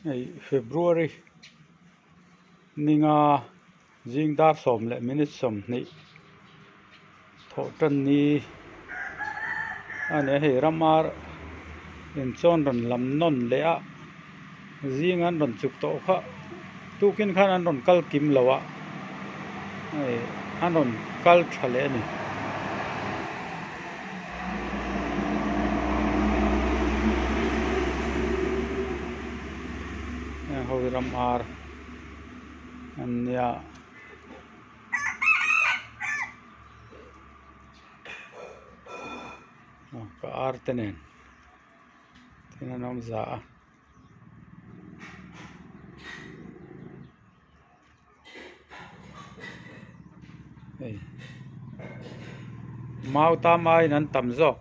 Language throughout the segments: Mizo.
Hei February ninga zing dar sawm leh minute sawmhnih thawh tan ni a ni a hei ramar inchawn rawn lam nawn leh a zing an rawn chuk tawh kha tukin khan an rawn kal kim lo a hei an rawn kal tha leh a ni. Heng ho hi ram ar an nia. Ka ar te nen tin an awm za a. Hei mau tam aiin an tam zawk.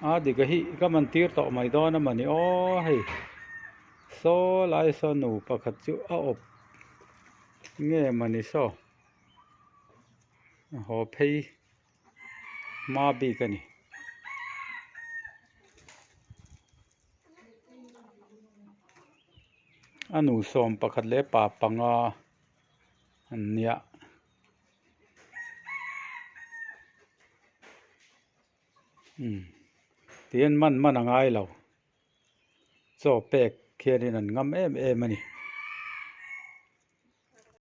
A dik a hi ka man tir tawh mai dawn a mawni aw hei saw lai saw nu pakhat chu a awp nge mawni saw. Haw phei hma bik a ni. A nu sawm pakhat leh pa panga an nia. Umm tihian man man a ngai lo. Chaw pek khianin an ngam em em a ni.